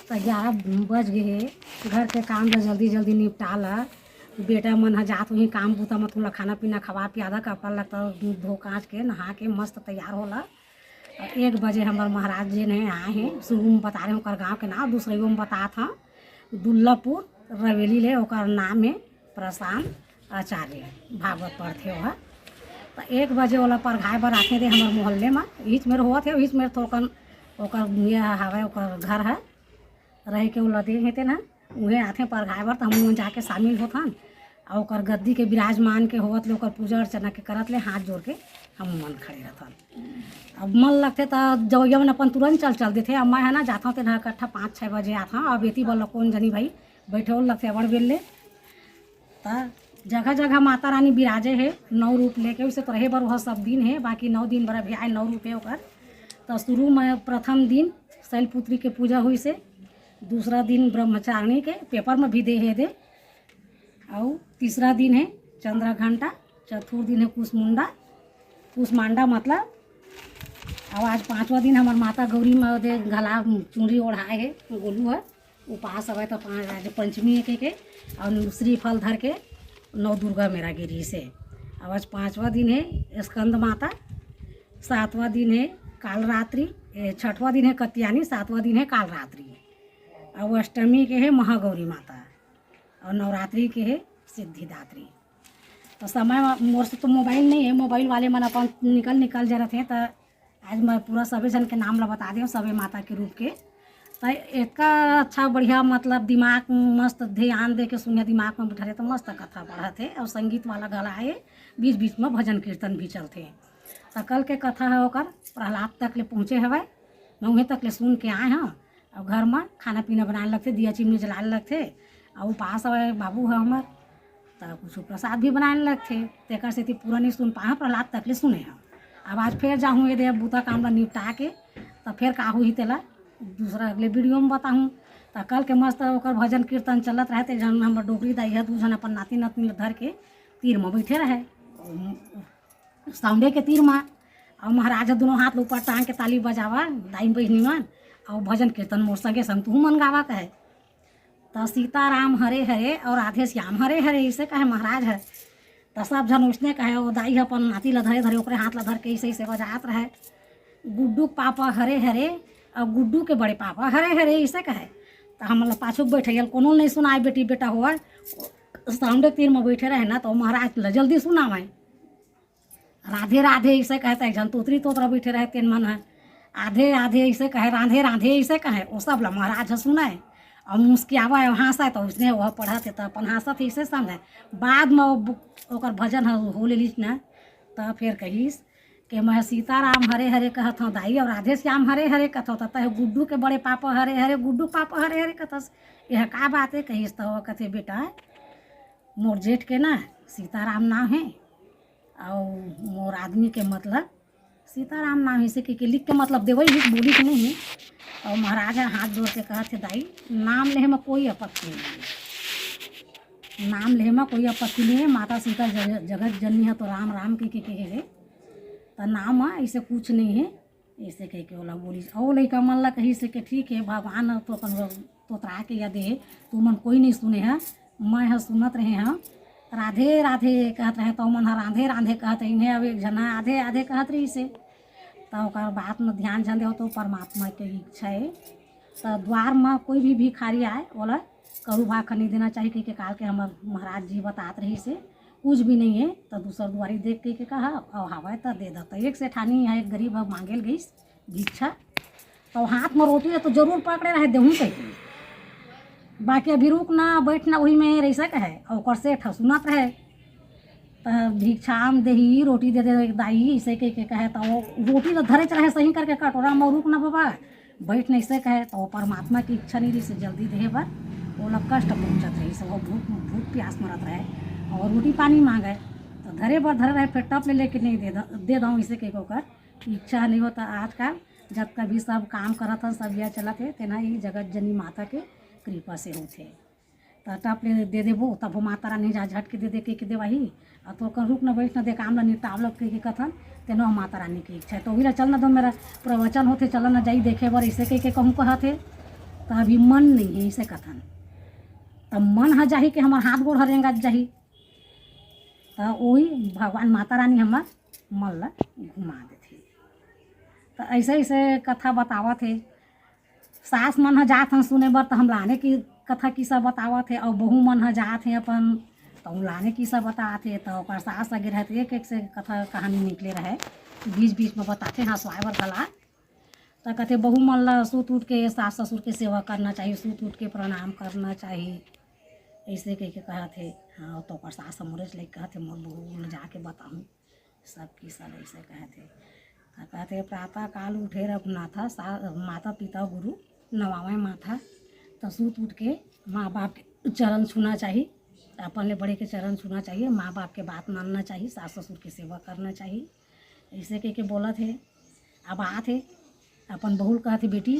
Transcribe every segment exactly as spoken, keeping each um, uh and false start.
त ग्यारह बज गे हे। घर के काम ल जल्दी जल्दी निपटा ल। बेटा मन ह जात होही काम बूता म, तुमला खाना पीना खवा पिया दा, कपड़ा लत्ता धो कांच के, नहा के मस्त तैयार हो ल। एक बजे हमर महाराज जी ने आए हे, शुरू में बता रहे ओकर गांव के नाम, दूसरे में बतात हंव दुर्लभपुर रवेली ले, ओकर नाम हे प्रशांत आचार्य, भागवत पढ़थे ओह। त एक बजे ओला परघाए बर आथे दे हमर मोहल्ले म, इहीच मेर होवत हे, इहीच मेर थोकन ओकर ये हवय, ओकर घर ह, रहे के ओला दे हे तेन ह। उहें आथे परघाए बर, त हमू मन जाके शामिल होथन। अउ ओकर गद्दी के विराजमान के होवत ले, ओकर पूजा अर्चना के करत ले, हाथ जोड़ के हमू मन खड़े रहथन। अब मन लगथे त जवइया मन अपन तुरंत चल चल देथे। अब मैं ह ना जाथंव तेन ह इकट्ठा पाँच छः बजे आथंव। अब एती बर ल कोन जनी भाई बइठे ओल लगथे अबड़ बेर ले। त जगह जगह माता रानी बिराजे हे नौ रूप लेके, उसे तो रहे बर ओह सब दिन हे, बाकी नौ दिन बर अभी आए नौ रूप हे ओकर। त शुरू में प्रथम दिन शैलपुत्री के पूजा होइस हे, दूसरा दिन ब्रह्मचारिणी के, पेपर में भी दे हे दे, अउ तीसरा दिन हे चंद्रघंटा, चतुर्थ दिन हे कुसमुंडा, कुसमांडा मतलब। अउ आज पांचवा दिन हमर माता गौरी म दे घला चुनरी ओढ़ाए हे गोलू ह, उपास हवय त पाँच, आज पंचमी हे के, अउ श्रीफल धर के नौ दुर्गा मेरा गिरी से। अउ आज पांचवा दिन हे स्कंद माता, सातवां दिन हे कालरात्रि, ए, छठवां दिन हे कत्यानी, सातवां दिन हे कालरात्रि, अउ अष्टमी के हे महागौरी माता, अउ नवरात्रि के हे सिद्धिदात्री। त समय म-, मोर से तो मोबाइल नहीं हे, मोबाइल वाले मन अपन निकल निकल जरत हे। त आज मैं पूरा सबे झन के नाम ला बता देव, सबे माता के रूप के। त एतका अच्छा बढ़िया, मतलब दिमाग मस्त ध्यान दे के सुनिया, दिमाग में बिठा ले त मस्त कथा पढ़त हे, अउ संगीत वाला घला हे, बीच बीच में भजन कीर्तन भी चलथे। त कल के कथा हे ओकर प्रहलाद तक ले पहुँचे हवय, मैं उहें तक ले सुन के आए हंव। अउ घर म खाना पीना बनाए लगथे, दिया चिमनी जलाए लगथे, अउ उपास हवय बाबू ह हमर, त कुछु प्रसाद भी बनाए लगथे। तेकर सेती पूरा नइ सुन पाए हंव, प्रहलाद तक ले सुने हंव। अब आज फेर जाहूं, ये दे अब बूता काम ल निपटा के, त फेर का होही तेला दूसरा अगले वीडियो म बताहूं। त कल के मस्त ओकर भजन कीर्तन चलत रहे, ते झन हमर डोकरी दाई ह दू झन अपन नाती नतनी ल धर के तीर म बइठे रहे। साउंडे के तीर म, अउ महाराज ह दुनों हाथ ल ऊपर टांग के ताली बजावा, दाई बहिनी मन, अउ भजन कीर्तन मोर संगे संग तुहू मन गावा कहे। त सीताराम हरे हरे अउ राधे श्याम हरे हरे, अइसे कहे महाराज ह। त सब झन ओइसने कहे, ओ दाई ह अपन नाती ल धरे धरे, ओकरे हाथ ल धर के अइसे अइसे बजात रहे, गुड्डू के पापा हरे हरे अउ गुड्डू के बड़े पापा हरे हरे, अइसे कहे। त हमन ल पाछू के बइठइया ल कोनो ल नइ सुनाय, बेटी बेटा होवय, साउंडे के तीर म बइठे रहे ना, त ओ महाराज ल जल्दी सुनावय। राधे राधे अइसे कहे, त एक झन तोतरी तोतरा बइठे रहे, तेन मन ह आधे आधे अइसे कहे, रांधे रांधे अइसे कहे, ओ सब ल महाराज ह सुनय अउ मुस्कियावय अउ हाँसय, त ओइसने ओह पढ़त हे, त अपन हाँसत हे, अइसे समझय। बाद म ओ बु-, ओकर भजन ह हो लेलिस न, त फेर कहिस के मैं सीताराम हरे हरे कहत हंव दाई, अउ राधे श्याम हरे हरे कहत हंव, त तैं गुड्डू के बड़े पापा हरे हरे, गुड्डू पापा हरे हरे कहत हस, एह का बात हे? कहिस त ओ कथे, बेटा, मोर जेठ के ना सीताराम नाम हे, अउ मोर आदमी के मतलब सीताराम नाम हे, अइसे कहिके लिख के मतलब देवई ही, बोलिस नहीं हे। अउ महाराज ह हाथ जोड़ के कहत हे, दाई, नाम लेहे म कोई आपत्ति नहीं हे, नाम लेहे म कोई आपत्ति नहीं हे। माता सीता जग-, जगत जननी ह तो राम राम कहिके कहे हे, त नाम म अइसे कुछ नहीं हे। अइसे कहिके ओला बोलिस। अउ लइका मन ला कहिस हे के ठीक हे, भगवान ह तो अपन तोतरा के या दे, तुमन कोई नहीं सुने ह, मैं ह सुनत रहे हंव। राधे राधे कहत रहे, त ओमन ह रांधे रांधे कहत रहिन हे, अउ एक झन ह आधे आधे कहत रहिस हे। त ओकर बात म ध्यान झन देव, तो परमात्मा के इच्छा हे। त द्वार म कोई भी भिखारी आए, ओला करू भाखा नहीं देना चाहिए, कहिके काल के हमर महाराज जी बतात रहिस हे। कुछ भी नहीं हे, त दूसर दुआरी देख के, के कहा, अउ हवय त दे द। त एक सेठानी ह, एक गरीब ह, मांगे ल गइस भिक्षा, त हाथ म रोटी रहे त जरूर पकड़े रहे, देहूं कहिके। बाकी अभी रुक ना, बैठ ना, उही में रहिस कहे, अउ ओकर सेठ ह सुनत रहे। त भिक्षाम देही, रोटी दे दे दाई, अइसे कहिके कहे, त ओ रोटी ल धरेच रहे सही करके कटोरा म, रुक ना बाबा, बैठ नहीं सके हे, त ओ परमात्मा के इच्छा नहीं रहिस जल्दी देहे बर, ओला कष्ट पहुँचत रहिस, ओ भूख, भूख प्यास मरत रहे, अउ रोटी पानी मांगे, त धरे बर धरे रहे, फेर टप ले लेके नहीं दे द-, दे दंव, अइसे कहिके ओकर इच्छा नहीं होत। आजकल जतका भी सब काम करत हन, सब यह चलत हे, तेना ये जगत जननी माता के कृपा से होथे। त टप ले दे देबो, तभो माता रानी जा झट के दे दे के, के देवाही। अउ तो कहूं रुक न बैठ न दे, काम ल निपटाव ल के, के कथन, तेनो ह माता रानी के इच्छा हे। त ओही ल चल न दो, मेरा प्रवचन होथे, चल न जाई देखे बर, अइसे कहिके कहूं कहत हे। त अभी मन नइ हे, अइसे कथन। त मन ह जाही के हमर हाथ गोड़ ह रेंगत जाही। त ओही भगवान माता रानी हमर मन ल घुमा देथे। त अइसे, अइसे कथा बतावत हे। सास मन ह जात हन सुने बर, त हम लाने की कथा किस्सा बतावत हे, अउ बहू मन ह जात हे अपन, त लाने किस्सा बतात हे। त ओकर सास लगे रहे, त एक, एक से कथा कहानी निकले रहे, बीच, बीच में बताथे, हंसवाए बर घला। त कथे, बहू मन ल सूत उठ के सास ससुर के सेवा करना चाहिए, सूत उठ के प्रणाम करना चाहिए, अइसे कह के कहत हे। हाँ, त ओकर सास ह मोरेच लइक कहत हे, मोर बहू ल जाके बताहूँ सब किस्सा ल, अइसे कहत हे। त कहत हे, प्रातः काल उठे रघुनाथा, सा-, माता पिता गुरु नवावे माथा। त सूत उठ के माँ बाप के चरण छूना चाही, अपन ले बड़े के चरण छूना चाहिए, माँ बाप के बात मानना चाहिए, सास ससुर के सेवा करना चाहिए, अइसे कह के बोलत हे। अब आत हे, अपन बहू ल कहत हे, बेटी,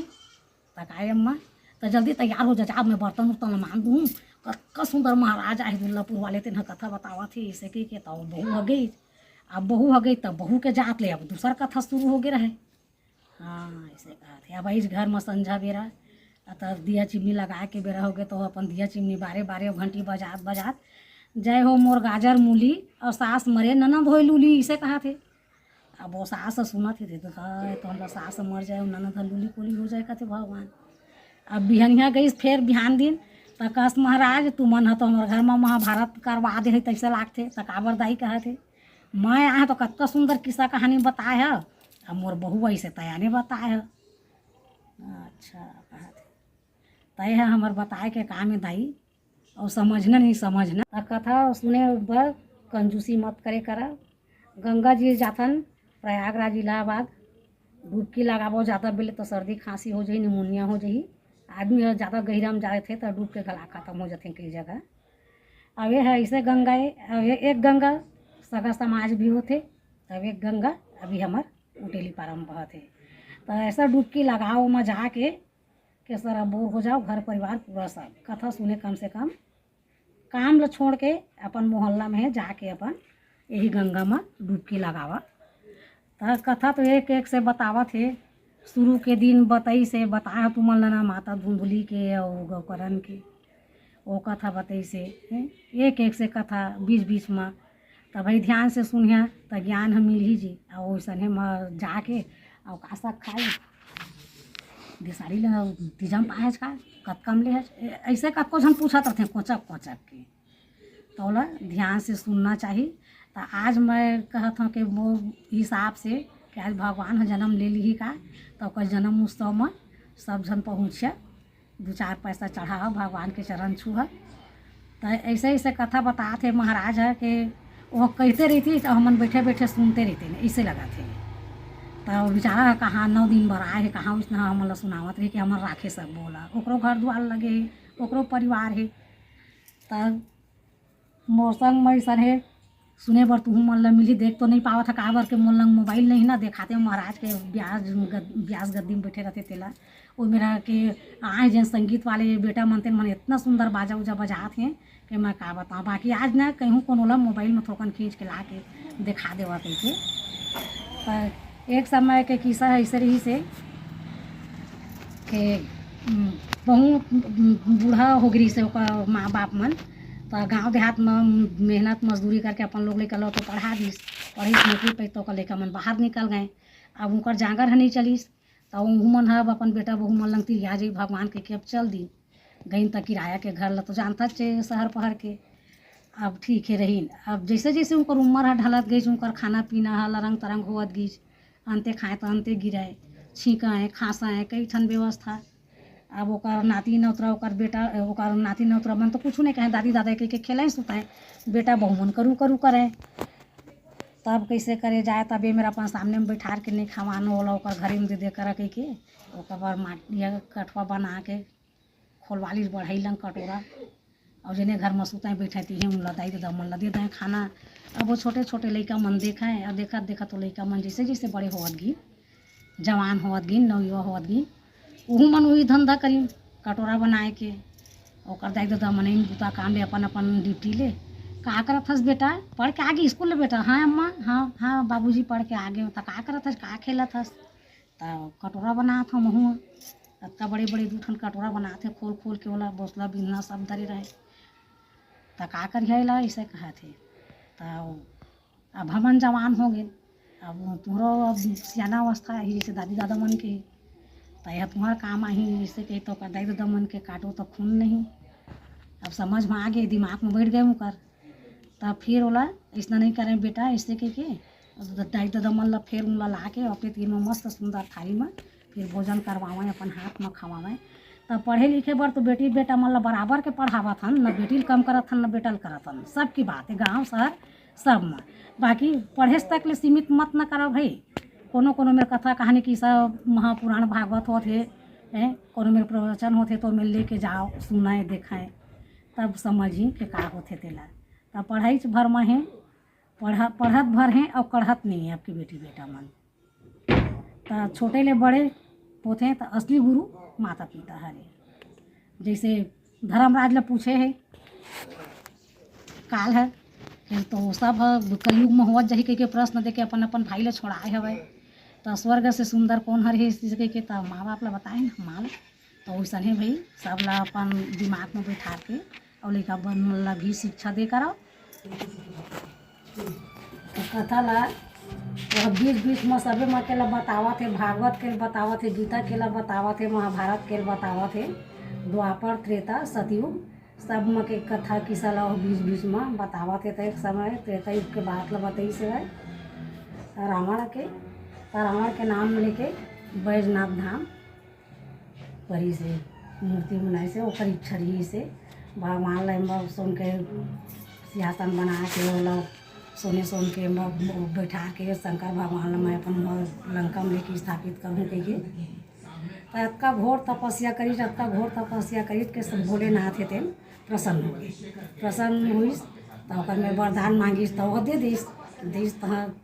त काय अम्मा, त जल्दी तैयार हो जा, जा, मैं बर्तन उर्तन ल मांज दूँ। कतका सुंदर महाराज आए दुर्लापुर वाले, तेन ह कथा बतावत हे, अइसे कह के। त बहू ह गई। अब बहू ह गई, त बहू के जात ले अब दूसर कथा शुरू हो गे रहे। हाँ, अइसे कहत हे। अब आइज घर म संझा बेरा, आ त दिया चिमनी लगाए के बेरा हो गे, त अपन दिया चिमनी बारे बारे घंटी बजात बजात, जय हो मोर गाजर मूली, अउ सास मरे ननद होय लूली, अइसे कहत हे। अब ओ सास ह सुनत हे, त, त हमर सास ह मर जाए, अउ ननद ह लूली कोली हो जाए, कथे भगवान। अब बिहनिया गईस, फेर बिहान दिन, त कस, महाराज, तुमन ह तो हमर घर म महाभारत करवा दे हे, तइसे लागथे। त काबर दाई कहत हे, मैं आए तो कतका सुंदर किस्सा कहानी बताए ह, अब मोर बहू अइसे तया नइ बताए ह। अच्छा, कहत हे, तय ह हमर बताए के काम हे दाई, अउ समझना नहीं समझना। त कथा सुने बर कंजूसी मत करे करा। गंगा जी जाथन प्रयागराज इलाहाबाद, डुबकी लगाबो, जादा बेले तो सर्दी खांसी हो जाही, निमोनिया हो जाही। आदमी ह जादा गहिरा म जाथे त डूब के घला खत्म हो जाथे कई जगह। अब ये ह अइसे गंगा ए, अब ये एक गंगा सगा समाज भी होथे, अब एक गंगा अभी हमर उटेली पारा म बहत हे। त अइसा डुबकी लगाओ म जाके के सराबोर हो जाओ, घर परिवार पूरा सब कथा सुने, कम से कम काम ल छोड़ के अपन मोहल्ला में जाके अपन यही गंगा म डुबकी लगावा। त कथा तो एक एक से बतावत हे, शुरू के दिन बतई से बताए ह तुमन ल ना, माता धुंधली के अउ गौकरन के, ओ कथा बतई से, हैं? एक एक से कथा बीच बीच म, त भाई ध्यान से सुनिहा, त ज्ञान ह मिलही जी। अउ ओइसने म जाके अउ का साग खाए, दिसारी ले तीजा म पाए हच का, कतका म ले हच, ए-, अइसे कतको झन पूछत रथे कोचक कोचक के। त ओला ध्यान से सुनना चाही। त आज मैं कहत हंव कि मोर हिसाब से कि आज भगवान ह जनम ले लिही का, त ओकर जनम उत्सव म सब झन पहुँचिया, दू चार पैसा चढ़ाहा, भगवान के चरण छूहा। त अइसे अइसे कथा बतात हे महाराज ह कि वो कहते रहिथे त हमन बइठे बइठे सुनते रहितेन, अइसे लगत हे। त वो बेचारा ह कहाँ नौ दिन बर आए हे, कहाँ ओइसना हमन ल सुनावत रही कि हमर राखे सब बोला, ओकरो घर दुआर लगे हे, ओकरो परिवार हे। त मोर संग म अइसन हे, सुने बर तुहू मन ल मिलही। देख तो नइ पावत ह, काबर के मोर लंग मोबाइल नइ हे ना, देखाते महाराज के ब्यास गद-, ब्यास गद्दी म बइठे रहिथे तेला। ओ मेरा के आए जेन संगीत वाले बेटा मन, तेन मन एतना सुंदर बाजा उजा बजात हे कि मैं का बतावं। बाकी आज ना कहूँ कोनो ल मोबाइल म थोकन खींच के ला के देखा देवा कहिके। त एक समय के किस्सा अइसे रहिस हे के, उम, बहुत, उम, बूढ़ा हो गे रहिस हे ओकर माँ बाप मन। त गाँव देहात म मेहनत मजदूरी करके अपन लोग लइका ल तो पढ़ा दिस, पढ़िस, नौकरी पाइस, त ओकर लइका मन बाहर निकल गए। अब उंकर जांगर ह नइ चलिस, त उहू मन ह अब अपन बेटा बहू मन लंग तिरिया जाई, भगवान कहिके अब चल दी। गइन त किराया के घर ल तो जानथच शहर पहर के। अब ठीक हे रहिन, अब जइसे जइसे उंकर उम्र ह ढलत गइस, उंकर खाना पीना ह लरंग तरंग होवत गइस, अंते खाए त अंते गिरय, छींकय, खांसय, कई ठन व्यवस्था। अब ओकर नाती नौतरा, ओकर बेटा, ओकर नाती नौतरा मन तो कुछु नइ कहय, दादी दादा कहिके खेलय सुतय, बेटा बहू मन करू करू करय। तब कइसे करे जाए, तब ये मेरा अपन सामने म बइठार के नइ खवान, ओला ओकर घरे म दे दे करा कहिके, ओकर बर माटी या कठवा बना के खोलवा लिस बढ़ई लंग कटोरा, अउ जेने घर म सुतय बइठय तिहे उन ल दाई ददा मन ल दे दय खाना। अब वो छोटे छोटे लइका मन देखय, अउ देखत देखत वो लइका मन जइसे जइसे बड़े होवत गिन, जवान होवत गिन, नवयुवा होवत गिन, उहू मन उही धंधा करिन, कटोरा बनाए के। ओकर दाई ददा मन इन बुता काम ले अपन अपन ड्यूटी ले, का करत हस बेटा, पढ़ के आ गे स्कूल ले बेटा? हाँ अम्मा, हाँ हाँ बाबूजी पढ़ के आ गे। त का करत हस, का खेलत हस? त कटोरा बनात हंव महूँ। अतका बड़े बड़े दू ठन कटोरा बनात हे, खोल खोल के ओला बोसला बिन्ना सब धरे रहे। त का करिहा एला, अइसे कहत हे। त अब हमन जवान हो गेन, अब तुहरो अब सियाना अवस्था आही, जइसे दादी दादा मन के, त यह तुहर काम आही, जइसे कही तो ओकर दाई दादा मन के काटो त खून नहीं। अब समझ में आ गे, दिमाग में बैठ गे ओकर। त फिर ओला अइसना नहीं करे बेटा, अइसे कह के दाई दादा मन ला फिर उनला ला के अपने तीर में मस्त सुंदर थाली में फिर भोजन करवावे, अपन हाथ में खवावे। त पढ़े लिखे बर तो बेटी बेटा मन ला बराबर के पढ़ावत हन, न बेटी ल कम करत हन, न बेटा ल करत हन। सबकी बात है, गांव शहर सब में। बाकी पढ़े तक ले सीमित मत न करो भाई। कोनो कोनो मेर कथा कहानी, किस्सा, महापुराण भागवत होत हे, हैं, कोनो मेर प्रवचन होत हे तो मेर लेके जाओ, सुनाए, देखाए, तब समझी के का होत हे तेला। तब पढ़ाई भर में हे, पढ़ा-, पढ़त भर हे अउ कढ़त नहीं है आपके बेटी बेटा मन। त छोटे ले बड़े होथे त असली गुरु माता पिता हरे। जइसे धर्मराज ला पूछे हे काल है, फिर तो सब ह कलयुग में होवत जाही कहिके प्रश्न देके अपन अपन भाई ला छोड़ाए हवय। त स्वर्ग से सुंदर कौन हर हे, इस चीज कहिके त माँ बाप ला बताए ना, माँ ला। त वइसने भाई सब ला अपन दिमाग में बैठा के अउ लइका मन ला भी शिक्षा दे करव। त कथा ला वह बीच बीच में सबे मन के ला बतावत हे, भागवत के बतावत हे, गीता के ला बतावत हे, महाभारत के ला बतावत हे, द्वापर, त्रेता, सतयुग, सब म के कथा किस्सा ला वह बीच बीच में बतावत हे। त एक समय त्रेता युग के बात ला बतइस हवय रावण के, त रावण के नाम लेके बैजनाथ धाम परिस हे, मूर्ति बनाइस हे, ओकर इच्छा रहिस हे भगवान ला एमा सोन के सिंहासन बना के, ओला सोने सोन के एमा बैठा के शंकर भगवान ला मैं अपन लंका में लेके स्थापित करहूँ कहिके। त अतका घोर तपस्या करिस, अतका घोर तपस्या करिस के सब भोलेनाथ हे तेन प्रसन्न हो गे। प्रसन्न होइस त ओकर में वरदान मांगिस त ओह दे दिस, दिस त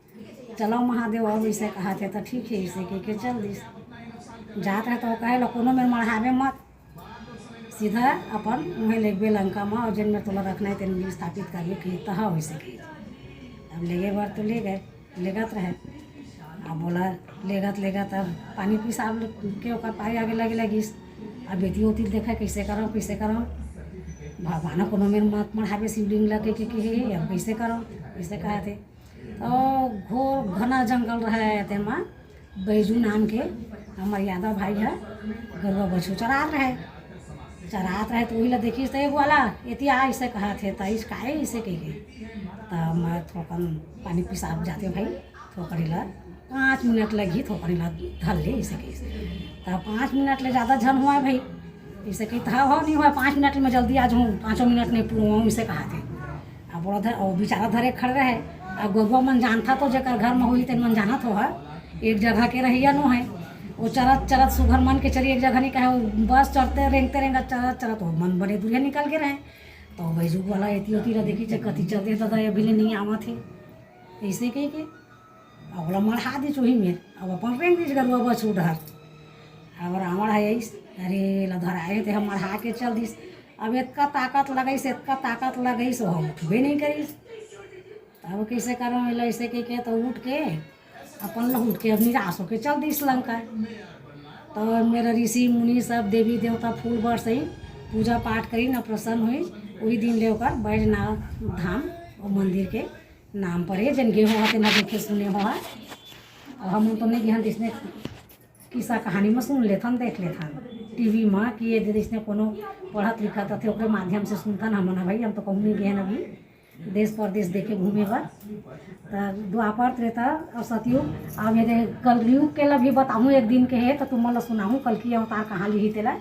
चलो महादेव, अब अइसे कहत हे त ठीक हे, अइसे कहिके चल दिस। जात रहे त ओ कहे ला कोनो मेर मढ़ाबे मत, सीधा अपन उहें लेगबे लंका म, अउ जेन मेर तोला रखना हे तेन मेर स्थापित करबे कहिस त हव, अइसे कहिस। अब लेगे बर तो ले गए, लेगत रहे। अब ओला लेगत लेगत अब पानी पिसाब के ओकर पारी आगे लगे लगिस। अब एती ओती देखे कइसे करव, कइसे करव, भगवान कोनो मेर मत मढ़ाबे शिवलिंग ला कहिके, कहे अब कइसे करव, कइसे कहत हे। त घोर घना जंगल रहे, तेमा बैजू नाम के हमर यादव भाई ह गरुआ बछरू चरात रहे, चरात रहे त उही ला देखिस त ए ग्वाला एती आ अइसे कहत हे, त इस काहे अइसे कहिके। त मैं थोकन पानी पिसाब जाते भाई, थोकन ला पाँच मिनट लगही, थोकन ला धर ले अइसे कहिस। त पाँच मिनट ले जादा झन होवय भाई, अइसे कहिस त हव हव नहीं होवय, पाँच मिनट में जल्दी आ जाहूँ, पाँचों मिनट नहीं पूरा होवय अइसे कहत हे। अब ओला धर, ओ बेचारा धरे खड़े रहे। अब गरुआ मन जानथा तो जेकर घर में होही तेन मन जानत होहा, एक जगह के रहइया नो है। वो चरत चरत सुघर मन के चरी एक जगह नहीं कहे, वो बस चरते रेंगते रेंगत चरत चरत वो मन बने दूरिया निकल के रहे। तो बैजू वाला एती ओती ला देखिस जे कति चलते दादा अभी ले नहीं आवत हे, अइसे कहिके अब ओला मढ़ा दिस उही मेर, अब अपन रेंग दिस गरुआ बछरू डहर। अब रावण ह अइस, अरे ला धराए हे ते ह मढ़ा के चल दिस। अब एतका ताकत लगइस, एतका ताकत लगइस, ओह उठबे नहीं करिस। तब कइसे करव एला, अइसे कहिके तो उठ के अपन ला उठ के अब निराश होके चल दिस लंका। तो मेर ऋषि मुनि सब देवी देवता फूल बरसइन, पूजा पाठ करिन, प्रसन्न होइस। उही दिन ले ओकर बैजनाथ धाम ओ मंदिर के नाम परे, जेन गे होहा तेन ह देखे सुने होहा। अउ हमन तो नहीं गेहन, जइसने किस्सा कहानी में सुन लेथन, देख लेथन टीवी में कि ये दे जइसने कोनो पढ़त लिखत रथे ओकरे माध्यम से सुनथन हमन ह भाई। हम तो कहूँ नहीं गेहन अभी देश परदेश देखे घूमे बर। त द्वापर त्रेता अउ सतयुग, अब ये दे कलयुग के ला भी बताहूँ, एक दिन के हे त तुमन ला सुनाहूँ कलकी अवतार कहाँ लिही तेला,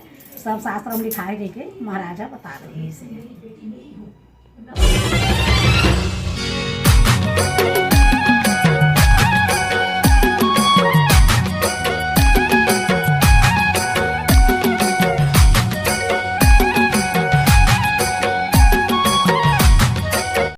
सब शास्त्र में लिखाए कहिके महाराजा बता रहे से।